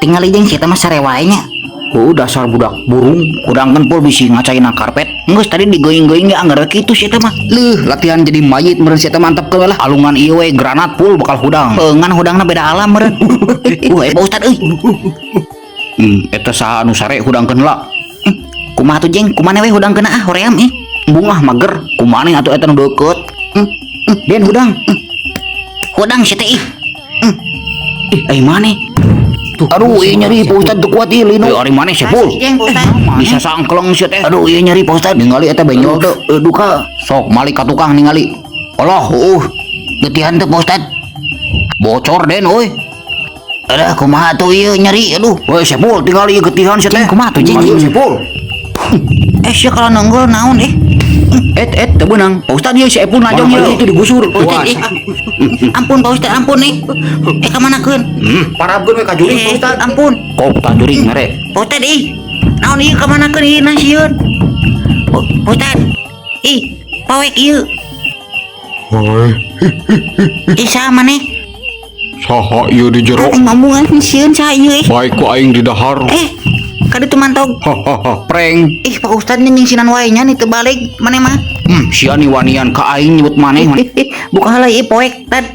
Tingali jeung si eta mah sare wae nya. Oh, dasar budak burung, Hudangkeun, Pul, bisi ngacaina karpet. Geus tadi digoing-going ge anggar we kitu si eta mah. Leuh, latihan jadi mayit meureun si eta, mantap we lah. Alungan ieu we granat, Pul, bakal hudang. Ngan hudangna beda alam meureun. Pak Ustad euy. Eta saha anu sare, hudangkeun heula. Kumaha tuh, Jeng? Kumaha we hudangkeun ah, hoream ih. Bungah mager, kumaha atuh eta nu deukeut? Den hudang. Hudang si teh ih. Ih, ai maneh? Tuh. Aduh, ieu nyeri, Pak Ustad, teu kuat ieu linu. Eh, ari maneh Sepul. Jeng, Pak Ustad. Bisa sangkleng sia teh. Aduh, ieu nyeri, Pak Ustad. Ningali eta benjol teu? Duka. Sok malik ka tukang ningali. Allah, Getihan teu, Pak Ustad? Bocor, Den euy. Aduh, kumaha tuh ieu nyeri, aduh. Woi Sepul, tingali ieu getihan sia teh. Jeng, kumaha tuh, Jeng? Ayo Sepul. Eh, sia kalau nenggol naon eh? Et et teu beunang. Pak Ustad, ieu si Epul najong Mana ieu itu digusur. Pak Ustad, ih. Ampun, Pak Ustad, ampun nih. Eh, kamanakeun? Parabkeun we ka jurig, Pak Eh, Ustad. ampun. Kop tah jurig mere. Pak Ustad, ih. Naon ieu, kamanakeun ieu nasieun? Pak Ustad. Ih, pawek ieu. Hai, Ih, saha maneh? Saha ieu di jero? Aing ngomongan sieun saha ieu ih. Baik ku aing di dahar. Eh, kaditu mantog. Hahaha. Prank. Ih, Pak Ustad nyingsinan wae nya nih teu balik maneh mah. Sia nih wanian ka aing nyebut maneh. Buka heula ieu poek, Tad.